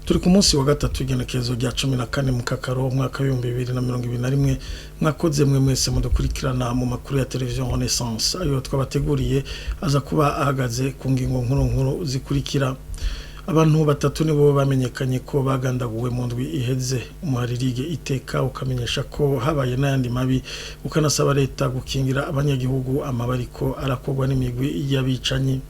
Turi ku munsi wa gatatu, igenekerezo rya 14 Mukakaro, umwaka w'2021. Mwakoze mwe mwese mudukurikirana mu makuru ya Televiziyo Renaissance. Ayo twabateguriye aza kuba ahagaze ku ngingo nkuru nkuru zikurikira: abantu batatu nibo bamenyekanye ko bagandaguwe mu ndwi iheze. Umuharirige Iteka ukamenyesha ko habaye n'ayandi mabi, ukanasaba leta gukingira abanyagihugu amabariko arakorwa n'imigwi y'abicanyi.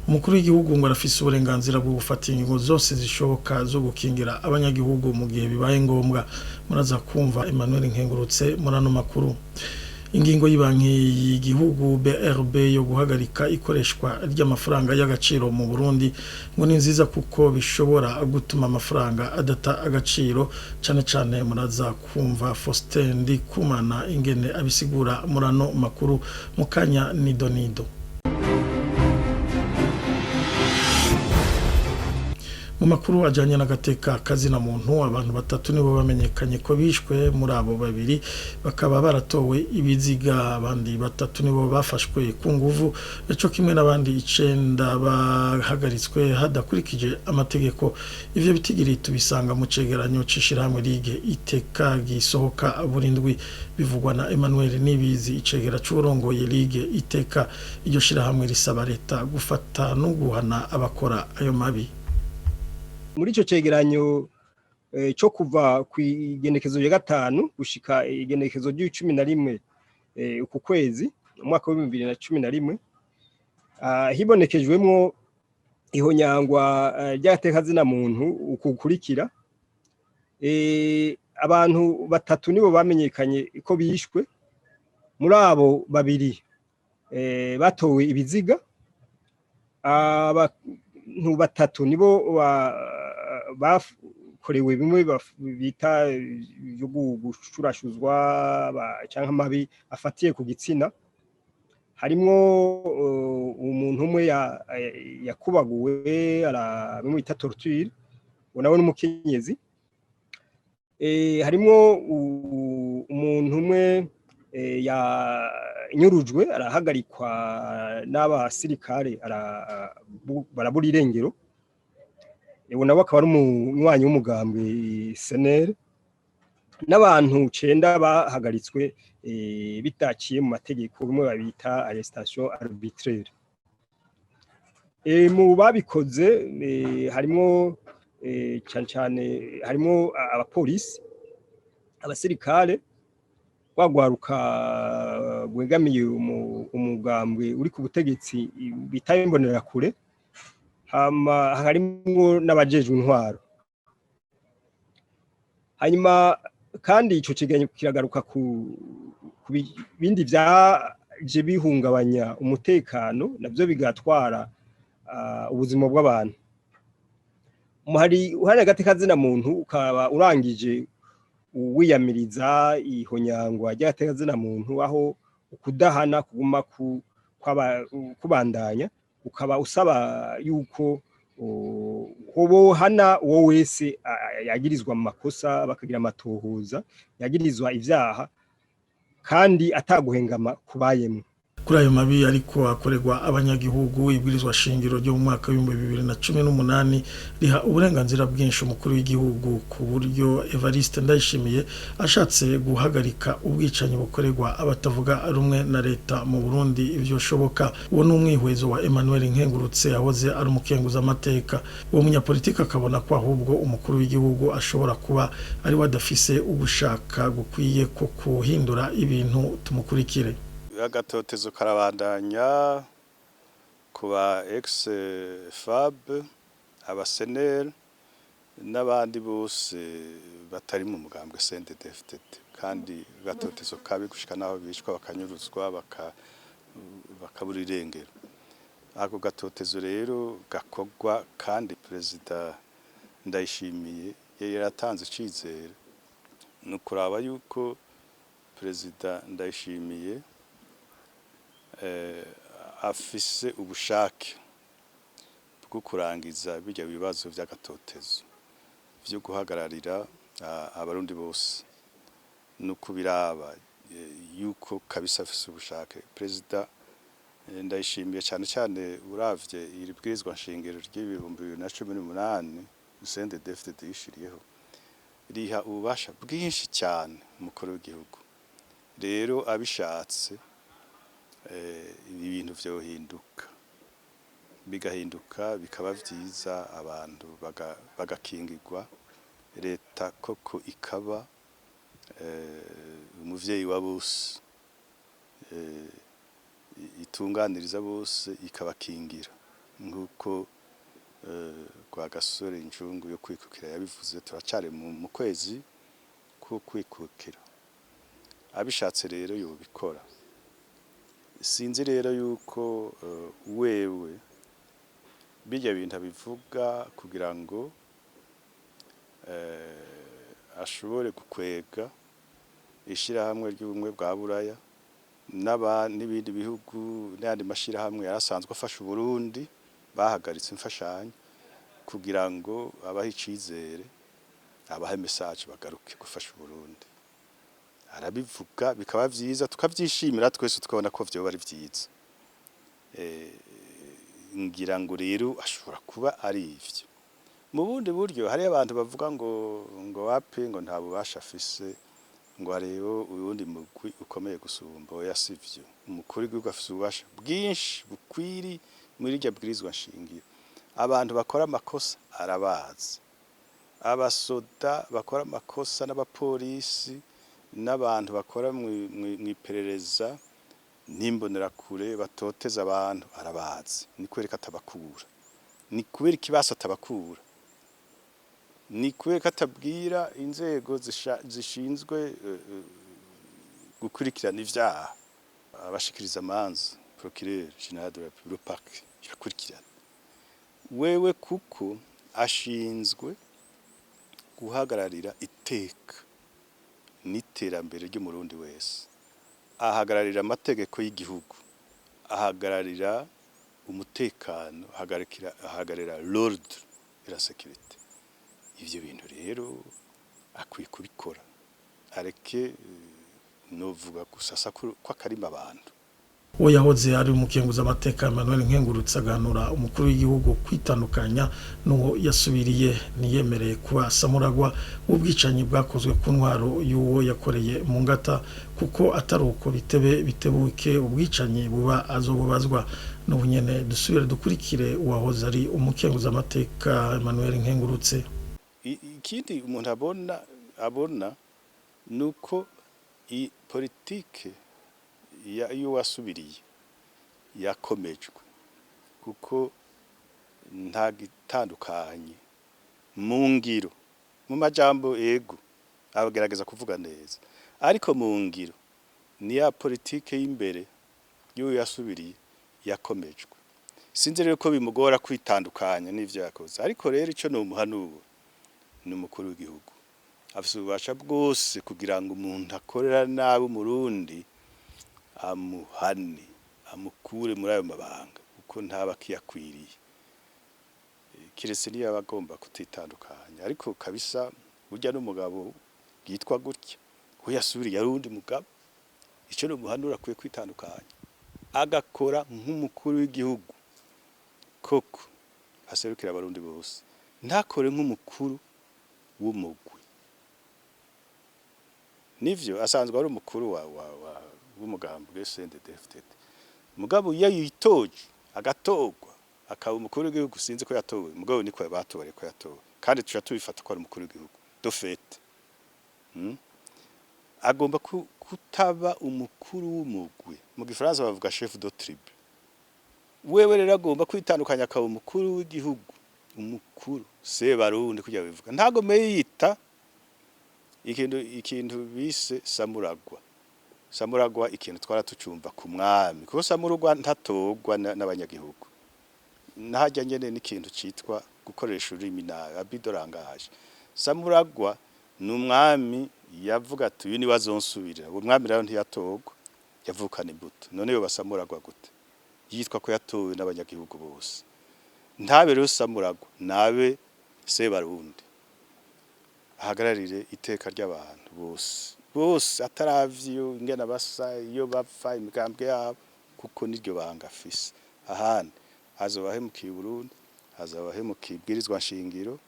Umukuru w'igihugu ngo arafise uburenganzira bwo gufata ingingo zose zishoboka zo gukingira abanyagihugu mu gihe bibaye ngombwa. Muraza kumva Emmanuel Nkengurutse muri ano makuru. Ingingo y'Ibanki y'igihugu BRB yo guhagarika ikoreshwa ry'amafaranga y'agaciro mu Burundi ngo ni nziza, kuko bishobora gutuma amafaranga adata agaciro cyane cyane. Muraza kumva Faustin Ndikumana ingene abisigura muri ano makuru mukanya nido nido. Mu makuru ajyanye n'agateka kazina muntu, abantu batatu nibo bamenyekanye ko bishwe. Muri abo, babiri bakaba baratowe ibiziga, abandi batatu nibo bafashwe ku nguvu, cyo kimwe n'abandi icenda bahagaritswe hadakurikije amategeko. Ivyo bitigiri tubisanga mu cegeranyo c'ishirahamwe Ligue Iteka gisohoka burindwi. Bivugwa na Emmanuel Nibizi, icegera c'urongoye Ligue Iteka. Iryo shirahamwe risaba leta gufata no guhana abakora ayo mabi. Muri icyo cegeranyo cyo kuva ku igenekezo rya 5 gushika igenekezo ry'icumi na rimwe uku kwezi, umwaka w'2011, hibonekejwemwo ihonyangwa ry'agateka muntu ukukurikira: abantu batatu nibo bamenyekanye ko bishwe. Muri abo, babiri batowe ibiziga, abantu batatu nibo bakorewe bimwe bita byo gushurashuzwa canke amabi afatiye ku gitsina. Harimwo umuntu umwe yakubaguwe, bimwe bita torture, uwo nawe n'umukenyezi. Harimwo umuntu umwe yanyurujwe, arahagarikwa n'abasirikare, barabura irengero. Uwo nawe akaba ari umunywanyi w'umugambwe CNL, n'abantu cenda bahagaritswe bitaciye mu mategeko, bimwe babita arrestation arbitraire. Mu babikoze harimwo cane cane harimwo abapolisi, abasirikare, rwagwaruka rwegamiye umugambwe uri ku butegetsi bita Imbonerakure, hama harimwo n'abajejwe intwaro. Hanyuma kandi ico cegeranyo kiragaruka ku bindi vyaje bihungabanya umutekano, navyo bigatwara ubuzima bw'abantu. Umuhari uharanira agateka muntu ukaba urangije wiyamiriza ihonyangwa ry'agateka muntu, aho ukudahana kuguma kubandanya, ukaba usaba yuko hobohana uwo wese yagirizwa mu makosa, bakagira amatohoza, yagirizwa ivyaha kandi ataguhengama kubayemwo. Kuri ayo mabi ariko akorerwa abanyagihugu, ibwirizwa shingiro ryo mu mwaka w'2018 riha uburenganzira bwinshi umukuru w'igihugu, ku buryo Evariste Ndayishimiye ashatse guhagarika ubwicanyi bukorerwa abatavuga rumwe na leta mu Burundi ivyo shoboka. Uwo ni umwihwezo wa Emmanuel Nkengurutse, yahoze ari umukenguza amateka. Uwo munyapolitiki akabona ko ahubwo umukuru w'igihugu ashobora kuba ari we adafise ugushaka gukwiye ko kuhindura ibintu. Tumukurikire. Agatotezo karabandanya ku ba ex FAB, aba CNL n'abandi bose batari mu mugambwe CNDD-FDD, kandi agatotezo kabi gushika naho bicwa, bakanyuruzwa, bakabura irengero. Ako gatotezo rero gakorwa kandi Perezida Ndayishimiye yari yaratanze icizere. Ni ukuraba yuko Perezida Ndayishimiye afise ubushake bwo kurangiza birya bibazo vy'agatotezo, vyo guhagararira Abarundi bose, no kubiraba yuko kabisa afise ubushake Perezida Ndayishimiye, cyane cyane uravye iri bwirizwa nshingiro ry'ibihumbi 2018. CNDD-FDD yishiriyeho riha ububasha bwinshi cyane umukuru w'igihugu. Rero abishatse ibintu vyohinduka, bigahinduka bikaba vyiza, abantu bagakingirwa, leta koko ikaba umuvyeyi wa bose, itunganiriza bose, ikabakingira nk'uko Rwagasore incungu yo kwikukira yabivuze. Turacari mu kwezi ko kwikukira. Abishatse rero yobikora. Sinzi rero yuko wewe bijya bintu abivuga kugira ngo ashobore gukwega ishirahamwe ry'ubumwe bwa Buraya n'ibindi bihugu n'ayandi mashirahamwe yarasanzwe afasha Uburundi bahagaritse imfashanyo, kugira ngo abahe icizere, abahe message bagaruke gufasha Uburundi. Arabivuga bikaba vyiza, tukavyishimira twese, tukabona ko vyoba ari vyiza. Ngira ngo rero ashobora kuba ari ivyo. Mu bundi buryo, hariyo abantu bavuga ngo wapi, ngo nta bubasha afise, ngo hariho uwundi mugwi ukomeye gusumba. Oya, sivyo. Umukuru w'igihugu afise ububasha bwinshi bukwiri muri irya bwirizwa nshingiro. Abantu bakora amakosa arabazi, abasoda bakora amakosa n'abapolisi n'abantu bakora mw'iperereza n'imbonerakure batoteza abantu arabazi. Ni kubera ko atabakura? Ni kubera ikibasa atabakura? Ni kubera ko atabwira inzego zishinzwe gukurikirana ivyaha, abashikiriza amanza, procureur général de la République, parquet, irakurikirana wewe, kuko ashinzwe guhagararira iteka n'iterambere ry'Umurundi wese, ahagararira amategeko y'igihugu, ahagararira umutekano, ahagararira l'ordre et la sécurité. Ivyo bintu rero akwiye kubikora, areke novuga gusasa kw'akarima abantu. Uwo yahoze ari umukenguza amateka Emmanuel Nkengurutse aganura umukuru w'igihugu kwitandukanya n'uwo yasubiriye, niyemereye kuba samuragwa w'ubwicanyi bwakozwe ku ntwaro y'uwo yakoreye mu ngata, kuko atari uko bitebe bitebuke ubwicanyi buba azobubazwa. N'ubunyene dusubire dukurikire uwahoze ari umukenguza amateka Emmanuel Nkengurutse. Ikindi umuntu abona nuko i politike y'uwasubiriye yakomejwe, kuko nta gitandukanye mu ngiro. Mu majambo ego abagerageza kuvuga neza, ariko mu ngiro ni ya politike y'imbere y'uwo yasubiriye yakomejwe. Sinzi rero ko bimugora kwitandukanya n'ivyo yakoze, ariko rero ico ni umuhanuro ni umukuru w'igihugu afise ububasha bwose kugira ngo umuntu akorera nabi Umurundi amuhane, amukure muri ayo mabanga, kuko ntaba akiyakwiriye, kiretse niyo aba agomba kutitandukanya. Ariko kabisa burya n'umugabo yitwa gutya we yasubiriye ari uwundi mugabo. Ico ni umuhanura, akwiye kwitandukanya, agakora nk'umukuru w'igihugu koko aserukira Abarundi bose, ntakore nk'umukuru w'umugwi. Nivyo, asanzwe ari umukuru wa w'umugambi CNDD-FDD, mugabo iyo yitoje agatorwa akaba umukuru w'igihugu, sinzi ko yatowe, mugabo niko batore ko yatowe, kandi tuca tubifata ko ari umukuru w'igihugu de fait. Agomba kutaba umukuru w'umugwi, mu gifaransa bavuga chef de tribu. Wewe rero agomba kwitandukanya akaba umukuru w'igihugu, umukuru Sebarundi kugira bivuga, ntago yita ikintu bise samuragwa. Samuragwa ikintu twara tucumva ku mwami, kuko samuragwa ntatogwa n'abanyagihugu. Nahajya nyene n'ikintu citwa gukoresha ururimi nabi, abus de langage. Samuragwa ni umwami yavuga ati: "Uyu niwe azonsubirira." Uwo mwami rero ntiyatogwa, yavukana imbuto. None yo basamuragwa gute yitwa ko yatowe n'abanyagihugu bose? Ntabe rero samuragwa, nabe Sebarundi, ahagararire iteka ry'abantu bose bose, ataravye iyo ingene basa, iyo bapfa, imigambwe yabo, kuko niryo banga afise. Ahandi azoba ahemukiye Burundi, azoba ahemukiye ibwirizwa nshingiro.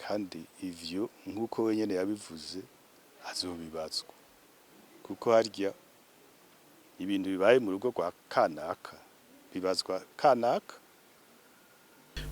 Kandi ivyo, nk'uko wenyene yabivuze, azobibazwa, kuko harya ibintu bibaye mu rugo rwa kanaka bibazwa kanaka.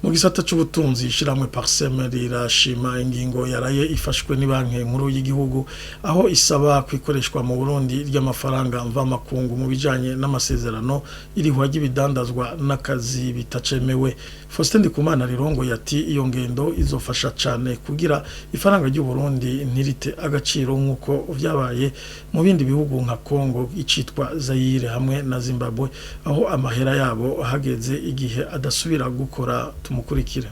Mu gisata c'ubutunzi, ishiramwe Parsem rirashima ingingo yaraye ifashwe ni Banki Nkuru y'Igihugu, aho isaba kwikoreshwa mu Burundi ry'amafaranga mva makungu mu bijanye n'amasezerano, irihwa ry'ibidandazwa n'akazi bitacemewe. Faustin Ndikumana rirongo yati iyo ngendo izofasha cane kugira ifaranga ry'u Burundi ntirite agaciro, nk'uko vyabaye mu bindi bihugu nka Congo icitwa Zaire hamwe na Zimbabwe, aho amahera yabo hageze igihe adasubira gukora. Tumukurikire.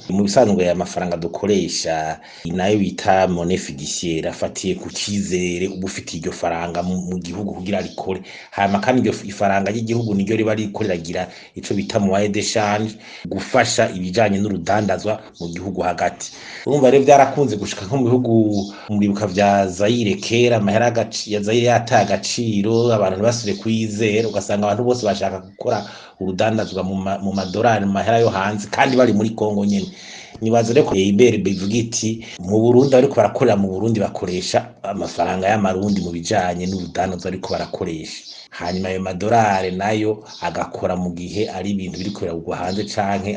Mu bisanzwe amafaranga dukoresha nayo bita monnaie fiduciaire afatiye ku cizere uba ufitiye iryo faranga mu gihugu kugira rikore. Hanyuma kandi iryo ifaranga ry'igihugu niryo riba ririko riragira ico bita moyen d'échange, gufasha ibijanye n'urudandazwa mu gihugu hagati. Urumva rero vyarakunze gushika nko mu bihugu, muribuka vya Zaire kera, amahera ya Zaire yataye agaciro, abantu ntibasubire kuyizera, ugasanga abantu bose bashaka gukora urudandazwa mu madorari, mu mahera yo hanze, kandi bari muri Kongo nyene. Nibaza rero ko BRB ivuga iti mu Burundi ariko barakorera mu Burundi bakoresha amafaranga y'amarundi mu bijanye n'urudandazwa ariko barakoresha, hanyuma ayo madorari nayo agakora mu gihe ari ibintu biriko biragurwa hanze, canke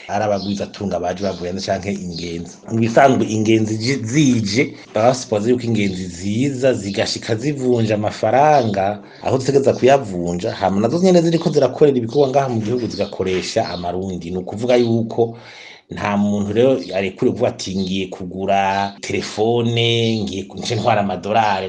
ari abagwizatunga baje bavuye hanze, canke ingenzi. Mu bisanzwe ingenzi zije, baba basipoze yuko ingenzi ziza zigashika zivunja amafaranga aho zitegereza kuyavunja, hama nazo nyene ziriko zirakorera ibikorwa ngaha mu gihugu zigakoresha amarundi. Ni ukuvuga yuko nta muntu rero arekure kuvuga ati ngiye kugura telefone, ngiye nce ntwara amadorari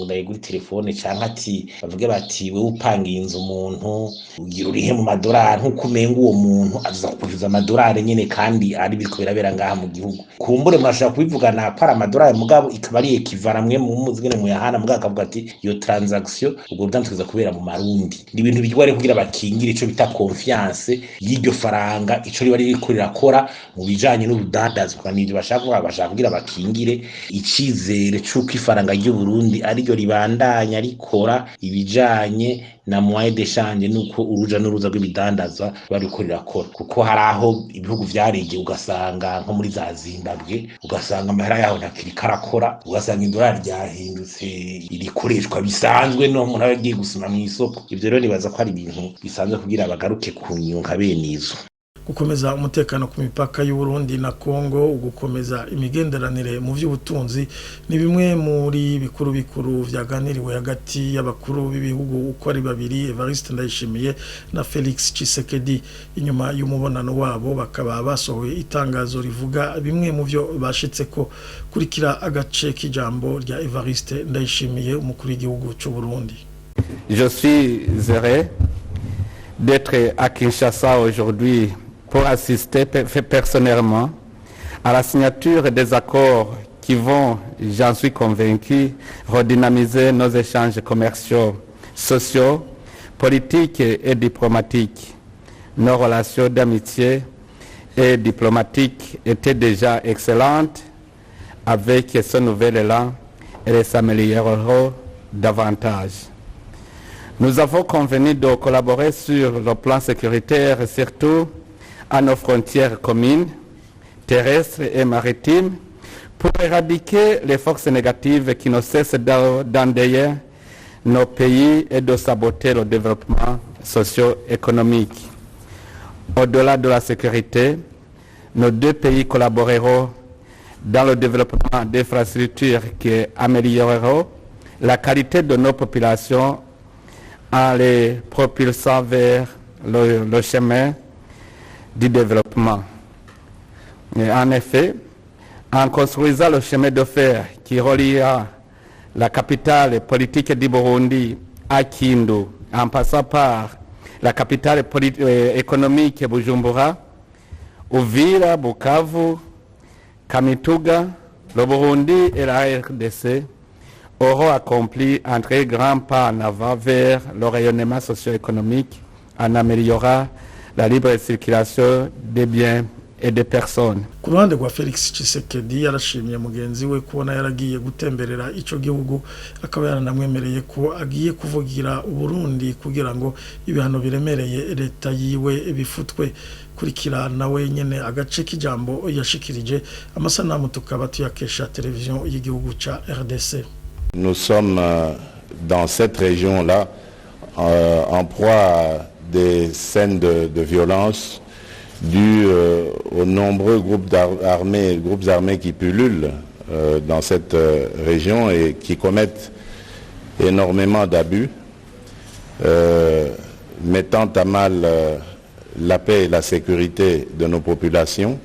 ndayigura telefone, canke ati bavuge bati wewe upangiye inzu umuntu ugira urihe mu madorari, nkuko umenga uwo muntu aza kukwishuza amadorari nyene kandi ari biriko birabera ngaha mu gihugu. Kumbure murashobora kubivugana ko ari amadorari, mugabo ikaba ari équivalent mwe muzi ngene muyahana, mugabo akavuga ati iyo transaction, ubwo rudandaza kubera mu marundi. Ni ibintu bigwa rero kugira bakingire ico bita confiance y'iryo faranga, ico riba ririko rirakora mu bijanye n'urudandazwa. N'ivyo bashaka kuvuga, bashaka kugira bakingire icizere c'uko ifaranga ry'u Burundi ariryo ribandanya rikora ibijanye na moyen d'échange, nuko uruja n'uruza rw'ibidandazwa bariko rirakora, kuko hari aho ibihugu vyaregeye, ugasanga nko muri za Zimbabwe, ugasanga amahera yaho ntakiriko arakora, ugasanga idolari ryahindutse irikoreshwa bisanzwe no umuntu aba agiye gusuma mw'isoko. Ivyo rero nibaza ko ari ibintu bisanzwe kugira bagaruke ku nyunga bene izo. Gukomeza umutekano ku mipaka y'u Burundi na Kongo, gukomeza imigenderanire mu by'ubutunzi, ni bimwe muri bikuru bikuru vyaganiriwe hagati y'abakuru b'ibihugu uko ari babiri, Evariste Ndayishimiye na Felix Tshisekedi. Inyuma y'umubonano wabo bakaba basohoye itangazo rivuga bimwe mu byo bashitseko. Kurikira agace k'ijambo rya Evariste Ndayishimiye, umukuru w'igihugu cy'u Burundi. Je suis heureux d'être à Kinshasa aujourd'hui pour assister personnellement à la signature des accords qui vont, j'en suis convaincu, redynamiser nos échanges commerciaux, sociaux, politiques et diplomatiques. Nos relations d'amitié et diplomatiques étaient déjà excellentes. Avec ce nouvel élan, elles s'amélioreront davantage. Nous avons convenu de collaborer sur le plan sécuritaire, surtout à nos frontières communes, terrestres et maritimes, pour éradiquer les forces négatives qui ne cessent d'endeuiller nos pays et de saboter le développement socio-économique. Au-delà de la sécurité, nos deux pays collaboreront dans le développement d'infrastructures qui amélioreront la qualité de nos populations en les propulsant vers le chemin du développement. Et en effet, en construisant le chemin de fer qui reliera la capitale politique du Burundi à Kindu, en passant par la capitale économique Bujumbura, Uvira, Bukavu, Kamituga, le Burundi et la RDC auront accompli un très grand pas en avant vers le rayonnement socio-économique en améliorant la libre circulation des biens Et des personnes. Ku ruhande rwa Felix Tshisekedi, yarashimye mugenzi we kubona yaragiye gutemberera ico gihugu, akaba yaranamwemereye ko agiye kuvugira Uburundi kugira ngo ibihano biremereye leta yiwe bifutwe. Kurikira nawe nyene agace k'ijambo yashikirije, amasanamu tukaba tuyakesha televiziyo y'igihugu ca RDC. Nous sommes dans cette région-là en proie à des scènes de violence dues aux nombreux groupes armés qui pullulent dans cette région et qui commettent énormément d'abus, mettant à mal la paix et la sécurité de nos populations.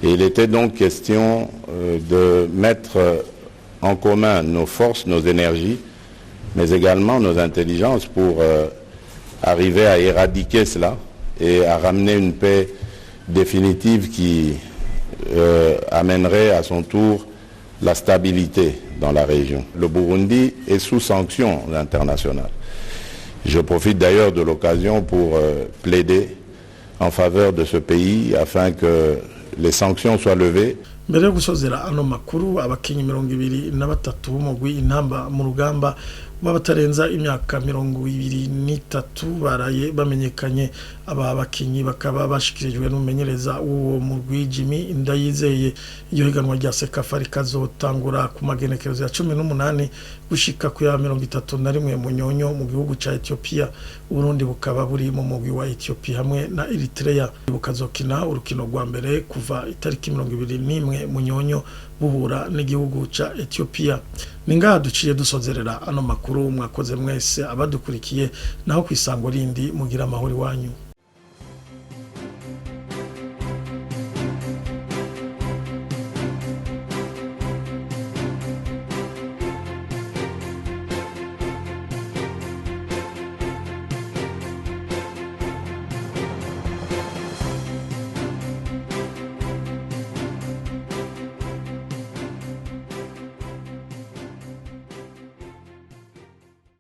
Et il était donc question de mettre en commun nos forces, nos énergies, mais également nos intelligences pour arriver à éradiquer cela et à ramener une paix définitive qui amènerait à son tour la stabilité dans la région. Le Burundi est sous sanction internationale. Je profite d'ailleurs de l'occasion pour plaider en faveur de ce pays afin que les sanctions soient levées. Mbere yo gusozera ano makuru, abakinyi 23 b'umugwi Intamba mu Rugamba batarenza imyaka 23 baraye bamenyekanye. Aba bakinyi bakaba bashikirijwe n'umumenyereza w'uwo mugwi, Jimmy Ndayizeye. Iyo higanwa rya CECAFA rikazotangura ku magenekerezo ya 18 gushika ku ya 31 Munyonyo mu gihugu ca Ethiopia. Uburundi bukaba buri mu mugwi wa Ethiopia hamwe na Eritrea, bukazokina urukino rwa mbere kuva itariki 21 Munyonyo buhura n'igihugu ca Ethiopia. Ni ngaha duciye dusozerera ano makuru. Mwakoze mwese abadukurikiye, naho kwisango rindi mugira amahoro iwanyu.